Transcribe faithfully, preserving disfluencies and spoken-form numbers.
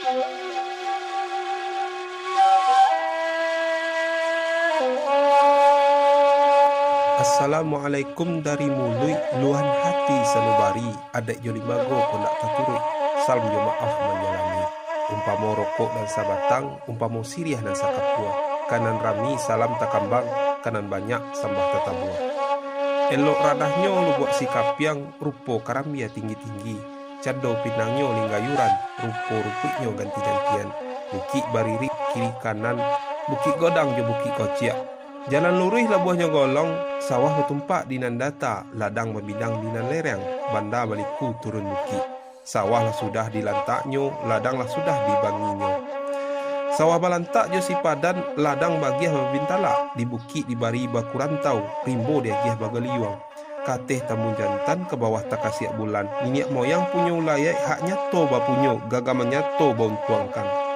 Assalamualaikum dari muluik luahan hati sanubari, adaik jo limbago kok ndak taturuik, salam jo maaf manjalani. Umpamo rokok nan sabatang, umpamo siriah nan sakapua, ka nan rami salam takambang, ka nan banyak sambah tatabua. Elok radahnyo lubuak si kapiang, rupo karambia tinggi-tinggi, cando pinangnyo linggayuran, rupo rupuiknyo ganti-gantian, bukik baririk kiri kanan, bukik godang jo bukik kociak. Jalan luruih labuahnyo golong, sawah batumpak di nan data, ladang babidang di nan lereng, banda baliku turun bukik. Sawah lah sudah dilantaknyo, ladang lah sudah dibanginyo. Sawah balantak jo sipadan, ladang bagiah babintalak, di bukik dibari bakurantau, rimbo diagiah bagaliuang. Ka ateh tambun jantan, ka bawah takasiak bulan. Niniak moyang punyo ulayaik, hak nyato bapunyo, gagah manyato bauntuangkan.